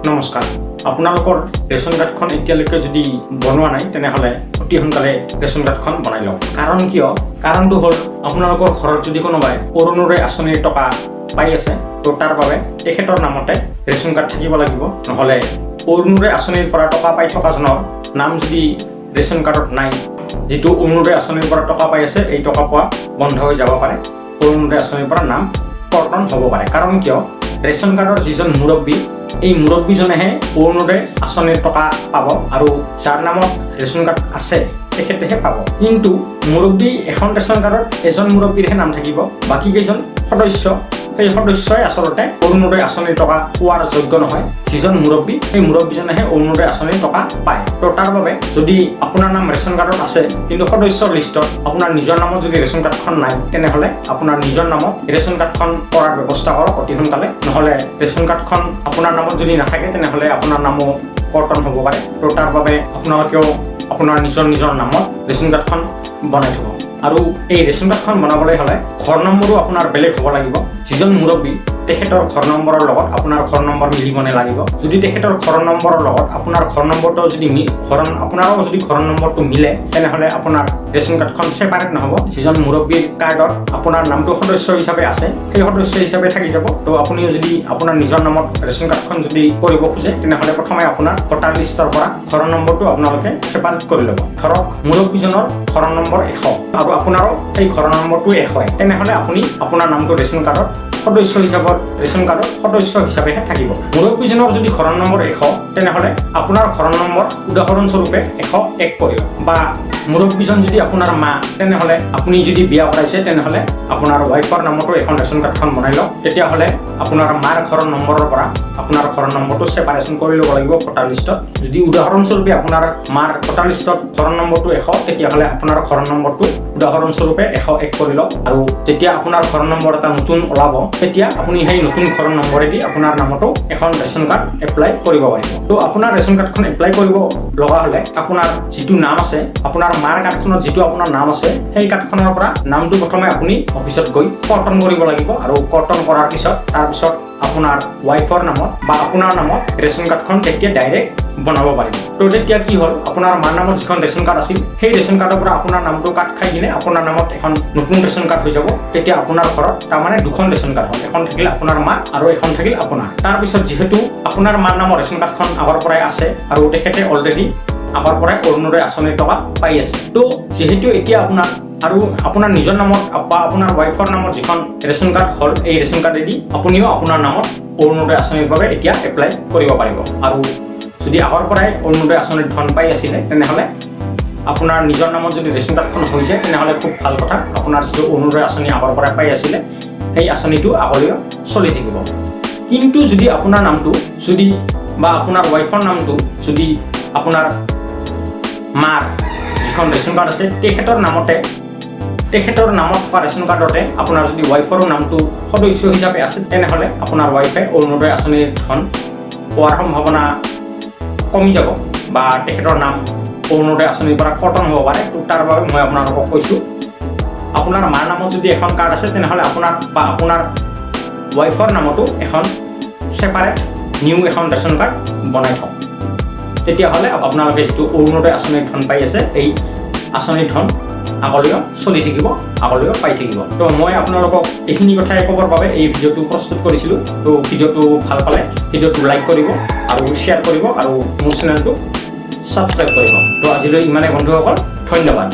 নমস্কাৰ। আপোনালোকৰ ৰেচন কাৰ্ডখন এতিয়ালৈকে যদি বনোৱা নাই, তেনেহ'লে অতি সোনকালে ৰেচন কাৰ্ডখন বনাই লওক। কাৰণ কিয়? কাৰণটো হ'ল, আপোনালোকৰ ঘৰত যদি কোনোবাই অৰুণোদয় আঁচনিৰ টকা পাই আছে, তো তাৰ বাবে তেখেতৰ নামতে ৰেচন কাৰ্ড থাকিব লাগিব। নহ'লে অৰুণোদয় আঁচনিৰ পৰা টকা পাই থকাজনৰ নাম যদি ৰেচন কাৰ্ডত নাই, যিটো অৰুণোদয় আঁচনিৰ পৰা টকা পাই আছে, এই টকা পোৱা বন্ধ হৈ যাব পাৰে। অৰুণোদয় আঁচনিৰ পৰা নাম কৰ্তন হ'ব পাৰে। কাৰণ কিয়? ৰেচন কাৰ্ডৰ যিজন মুৰব্বী, এই মুৰব্বীজনেহে অৰুণোদয় আঁচনিৰ টকা পাব আৰু যাৰ নামত ৰেচন কাৰ্ড আছে, তেখেতেহে পাব। কিন্তু মুৰব্বী, এখন ৰেচন কাৰ্ডত এজন মুৰব্বীৰহে নাম থাকিব। বাকী কেইজন সদস্য, সেই সদস্যই আচলতে অৰুণোদয় আঁচনিৰ টকা পোৱাৰ যোগ্য নহয়। যিজন মুৰব্বী, সেই মুৰব্বীজনেহে অৰুণোদয় আঁচনিৰ টকা পায়। তো তাৰ বাবে যদি আপোনাৰ নাম ৰেচন কাৰ্ডত আছে, কিন্তু সদস্যৰ লিষ্টত আপোনাৰ নিজৰ নামত যদি ৰেচন কাৰ্ডখন নাই, তেনেহ'লে আপোনাৰ নিজৰ নামত ৰেচন কাৰ্ডখন কৰাৰ ব্যৱস্থা কৰক অতি সোনকালে। নহ'লে ৰেচন কাৰ্ডখন আপোনাৰ নামত যদি নাথাকে, তেনেহ'লে আপোনাৰ নামো কৰ্তন হ'ব পাৰে। তো তাৰ বাবে আপোনালোকেও আপোনাৰ নিজৰ নিজৰ নামত ৰেচন কাৰ্ডখন বনাই থ'ব। আৰু এই ৰেচন কাৰ্ডখন বনাবলৈ হ'লে ঘৰ নম্বৰো আপোনাৰ বেলেগ হ'ব লাগিব। যিজন মুৰব্বী, তেখেতৰ ঘৰ নম্বৰৰ লগত আপোনাৰ ঘৰ নম্বৰ মিলিব নালাগিব। যদি তেখেতৰ ঘৰ নম্বৰৰ লগত আপোনাৰ ঘৰ নম্বৰটো যদি ঘৰ আপোনাৰো যদি ঘৰ নম্বৰটো মিলে, তেনেহ'লে আপোনাৰ ৰেচন কাৰ্ডখন ছেপাৰেট নহ'ব। যিজন মুৰব্বীৰ কাৰ্ডত আপোনাৰ নামটো সদস্য হিচাপে আছে, সেই সদস্য হিচাপে থাকি যাব। তো আপুনিও যদি আপোনাৰ নিজৰ নামত ৰেচন কাৰ্ডখন যদি কৰিব খোজে, তেনেহ'লে প্ৰথমে আপোনাৰ ভোটাৰ লিষ্টৰ পৰা ঘৰৰ নম্বৰটো আপোনালোকে ছেপাৰেট কৰি ল'ব। ধৰক, মুৰব্বীজনৰ ঘৰৰ নম্বৰ 100 আৰু আপোনাৰো সেই ঘৰৰ নম্বৰটো 100ই, তেনেহ'লে আপুনি আপোনাৰ নামটো ৰেচন কাৰ্ডত সদস্য হিচাপত, ৰেচন কাৰ্ডত সদস্য হিচাপেহে থাকিব। মুৰব্বীজনৰ যদি ঘৰৰ নম্বৰ 100, তেনেহ'লে আপোনাৰ ঘৰৰ নম্বৰ উদাহৰণস্বৰূপে 101 কৰিব। বা মুৰব্বীজন যদি আপোনাৰ মা, তেনেহ'লে আপুনি যদি বিয়া কৰাইছে, তেনেহ'লে আপোনাৰ ৱাইফৰ নামতো এখন ৰেচন কাৰ্ডখন বনাই লওক। তেতিয়াহ'লে আপোনাৰ মাৰ ঘৰৰ নম্বৰৰ পৰা আপোনাৰ ঘৰৰ নম্বৰটো ছেপাৰেশ্যন কৰি ল'ব লাগিব ভোটাৰ লিষ্টত। যদি উদাহৰণস্বৰূপে আপোনাৰ মাৰ ভোটাৰ লিষ্টত ঘৰৰ নম্বৰটো 100, তেতিয়াহ'লে আপোনাৰ ঘৰৰ নম্বৰটো উদাহৰণস্বৰূপে 101 কৰি লওক। আৰু যেতিয়া আপোনাৰ ঘৰৰ নম্বৰ এটা নতুন ওলাব, তেতিয়া আপুনি সেই নতুন ঘৰৰ নম্বৰেদি আপোনাৰ নামতো এখন ৰেচন কাৰ্ড এপ্লাই কৰিব পাৰিব। তো আপোনাৰ ৰেচন কাৰ্ডখন এপ্লাই কৰিব লগা হ'লে আপোনাৰ যিটো নাম আছে, আপোনাৰ মাৰ কাৰ্ডখনত যিটো আপোনাৰ নাম আছে, সেই কাৰ্ডখনৰ পৰা নামটো প্ৰথমে আপুনি অফিচত গৈ কৰ্তন কৰিব লাগিব। আৰু কৰ্তন কৰাৰ পিছত, তাৰপিছত আপোনাৰ ৱাইফৰ নামত বা আপোনাৰ নামত ৰেচন কাৰ্ডখন তেতিয়া ডাইৰেক্ট বনাব পাৰিব। তো তেতিয়া কি হ'ল? আপোনাৰ মাৰ নামত যিখন ৰেচন কাৰ্ড আছিল, সেই ৰেচন কাৰ্ডৰ পৰা আপোনাৰ নামটো কাট খাই কিনে আপোনাৰ নামত এখন নতুন ৰেচন কাৰ্ড হৈ যাব। তেতিয়া আপোনাৰ ঘৰত তাৰমানে দুখন ৰেচন কাৰ্ড হ'ল। এখন থাকিল আপোনাৰ মা আৰু এখন থাকিল আপোনাৰ। তাৰপিছত যিহেতু আপোনাৰ মাৰ নামৰ ৰেচন কাৰ্ডখন আগৰ পৰাই আছে আৰু তেখেতে অলৰেডি আগৰ পৰাই অৰুণোদয় আঁচনিৰ টকা পাই আছে, তো যিহেতু এতিয়া আপোনাৰ আৰু আপোনাৰ নিজৰ নামত বা আপোনাৰ ৱাইফৰ নামত যিখন ৰেচন কাৰ্ড হ'ল, এই ৰেচন কাৰ্ডেদি আপুনিও আপোনাৰ নামত অৰুণোদয় আঁচনিৰ বাবে এতিয়া এপ্লাই কৰিব পাৰিব। আৰু যদি আগৰ পৰাই অৰুণোদয় আঁচনিৰ ধন পাই আছিলে, তেনেহ'লে আপোনাৰ নিজৰ নামত যদি ৰেচন কাৰ্ডখন হৈ যায়, তেনেহ'লে খুব ভাল কথা। আপোনাৰ যিটো অৰুণোদয় আঁচনি আগৰ পৰাই পাই আছিলে, সেই আঁচনিটো আগলৈও চলি থাকিব। কিন্তু যদি আপোনাৰ নামটো যদি বা আপোনাৰ ৱাইফৰ নামটো যদি আপোনাৰ মাৰ যিখন ৰেচন কাৰ্ড আছে, তেখেতৰ নামতে, তেখেতৰ নামত থকা ৰেচন কাৰ্ডতে আপোনাৰ যদি ৱাইফৰো নামটো সদস্য হিচাপে আছে, তেনেহ'লে আপোনাৰ ৱাইফে অৰুণোদয় আঁচনিৰ ধন পোৱাৰ সম্ভাৱনা কমি যাব বা তেখেতৰ নাম অৰুণোদয় আঁচনিৰ পৰা কৰ্তন হ'ব পাৰে। তো তাৰ বাবে মই আপোনালোকক কৈছোঁ, আপোনাৰ মাৰ নামত যদি এখন কাৰ্ড আছে, তেনেহ'লে আপোনাৰ বা আপোনাৰ ৱাইফৰ নামতো এখন ছেপাৰেট নিউ এখন ৰেচন কাৰ্ড বনাই থওক। তেতিয়াহ'লে আপোনালোকে যিটো অৰুণোদয় আঁচনিৰ ধন পাই আছে, এই আঁচনিৰ ধন আগলৈও চলি থাকিব, আগলৈও পাই থাকিব। তো মই আপোনালোকক এইখিনি কথাই ক'বৰ বাবে এই ভিডিঅ'টো প্ৰস্তুত কৰিছিলোঁ। তো ভিডিঅ'টো ভাল পালে ভিডিঅ'টো লাইক কৰিব আৰু শ্বেয়াৰ কৰিব আৰু মোৰ চেনেলটো ছাবস্ক্ৰাইব কৰিব। তো আজিলৈ ইমানেই বন্ধুসকল, ধন্যবাদ।